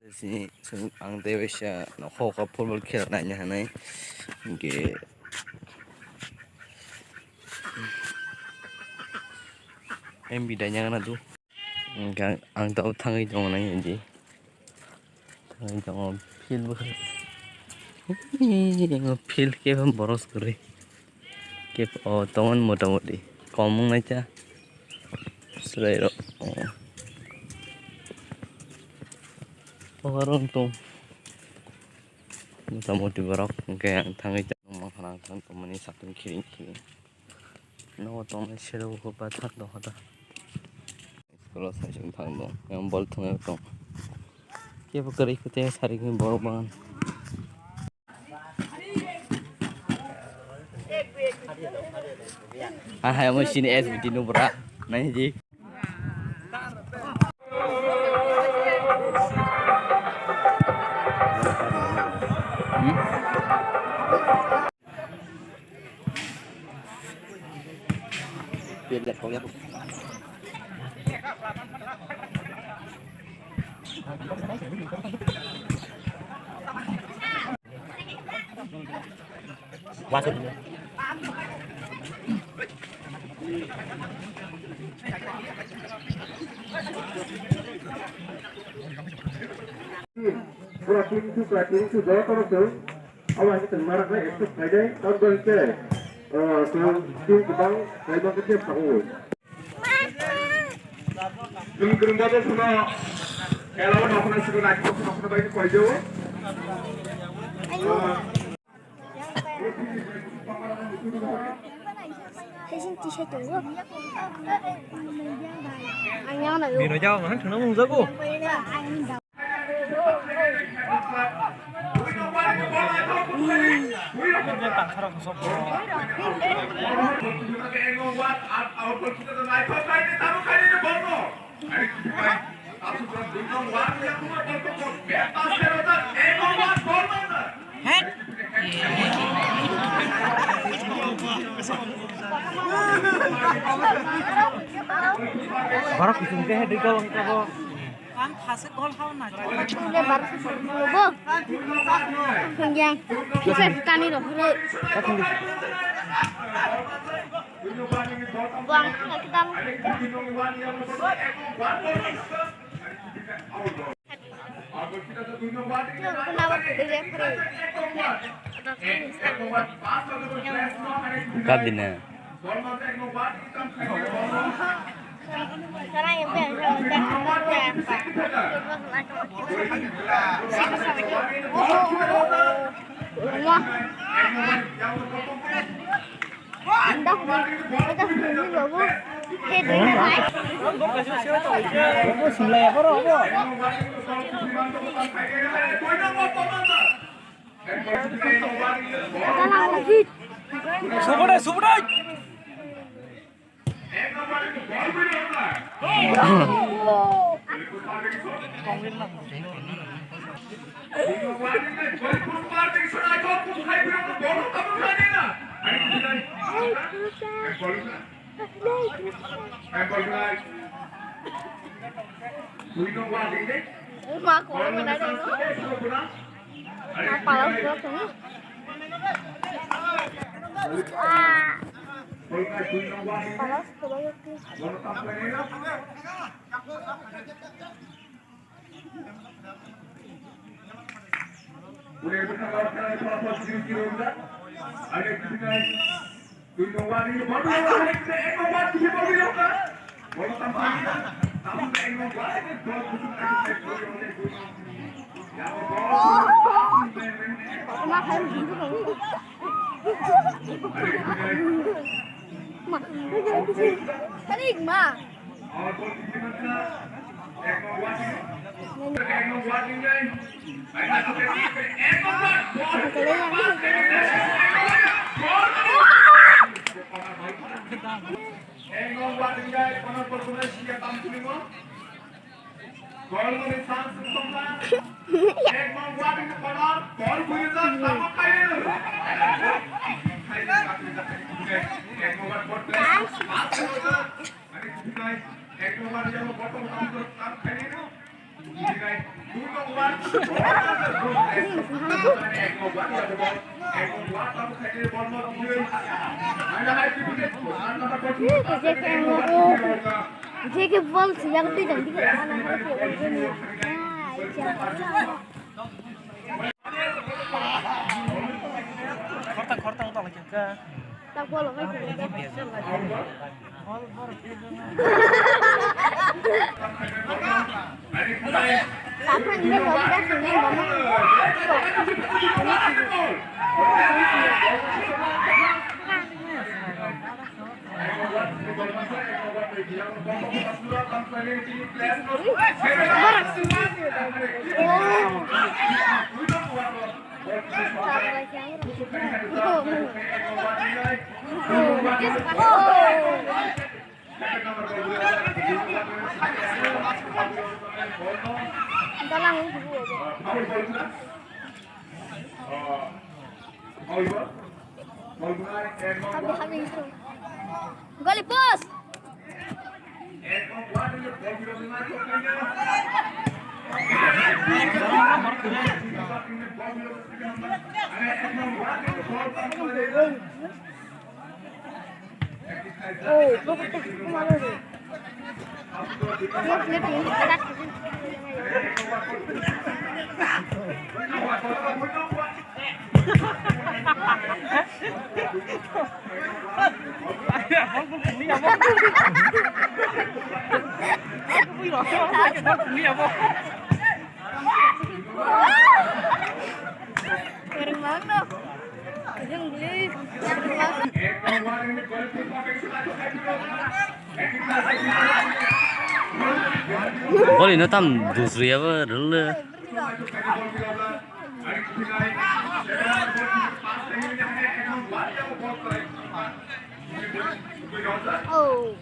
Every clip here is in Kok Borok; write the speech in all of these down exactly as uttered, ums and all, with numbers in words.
Sini, sini ang tei waisa nokhao kha football khela naina hinwi. Hwnkhe M B daina gana do. Hwnkhe ang, ang tei thangwi tongo nai hinwi. Thangwi tongo field bo. Field khe borok se kwrwi. Khe o tongo motamoti kom wng nai ta chwrai rok. O aro wng tong motamoti borok hwnkhe ang thangwi ta nang mankha ang thang tongmani satung khiring khiring. Nogo tongnai sero bo pathar dohada. School o sai se wng thang tong yang bol thwngwi tong. Kebo kwrwi kwtwi sari borok bagan. Ahai, omo sini S B T no bra. Nai di. Pura team su, pura team su, joto no chwng. Abo hai khe chwng marak nai expect khaidai, tamoni hwnkhe, ah, chwng team kwbang khaibakhe khe phaio. Chwng kwrwng babo phano, ela o nokhorno swkang naithok nokhorno bai khe koijago. Haising tisai tongo. Ang yang na yo. Bino jao, man thwngna mungjago. Borok kuchung khe hai dui gol wngkha bo. Ang khasik gol hao na. Tungde bar bo. Tungyang. Kisa tani ro hre. Buang kita. Kadina. Subodai, subodai. Ma ko mana dong. Apa lo? Jeke bol siyang twi jang dikhe ana hai se bol jeni. Khortang khortang wngtang lai khe. Tak bol hai se. Goli post. Boli no tam dusri abo rule. Oh.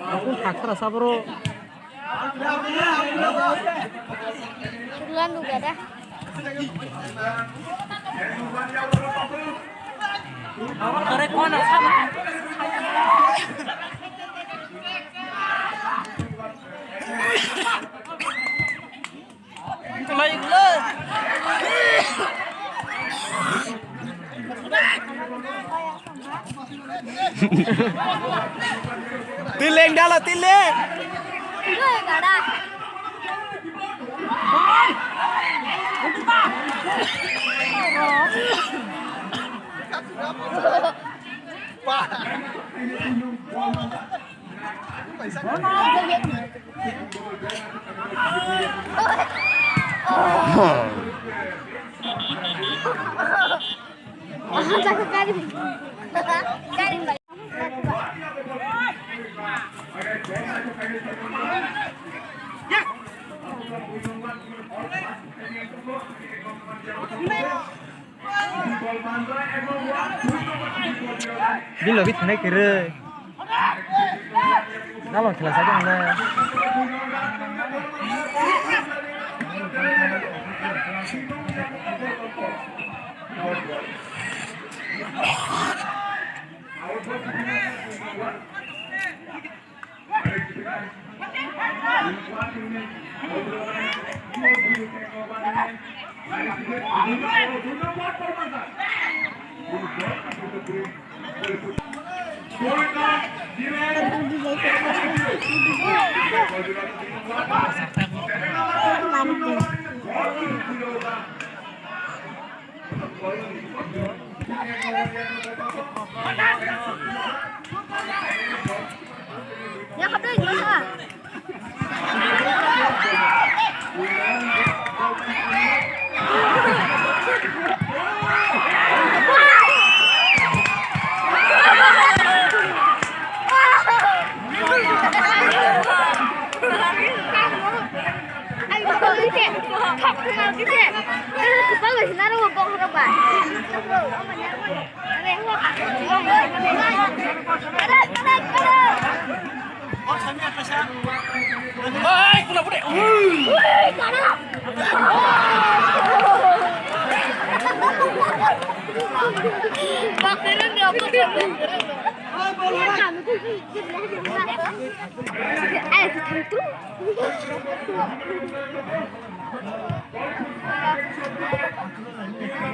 Aku hakra sabro. Landu gada. Tileng dala, tileng. Bini logi thunai kwrwi. Nalong khela sa dong le. Ai, kepala sih, naruh bongkar apa?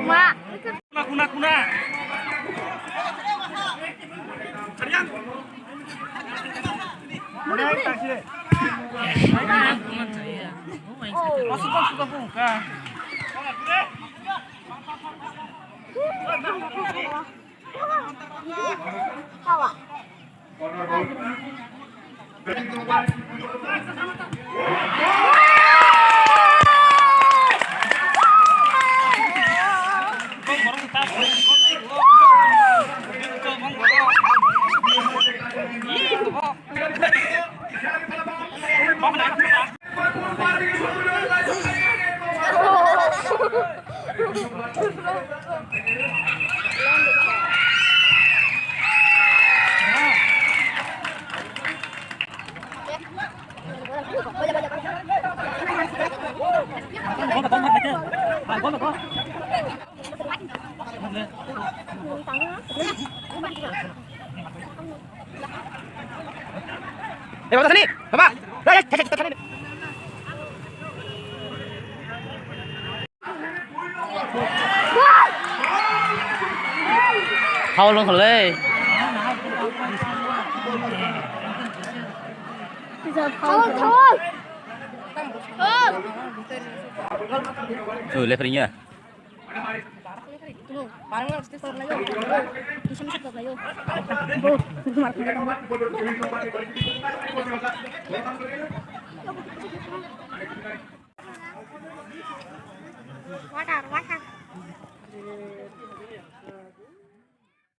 Ma. Kuna, kuna, kuna. Masuk, masuk, masuk, buka. Eh, baba, sini. Baba. Eh, eh, eh, eh, eh. Foul wngkha le. Foul, foul. Foul. Chu, referee ya. Water, water.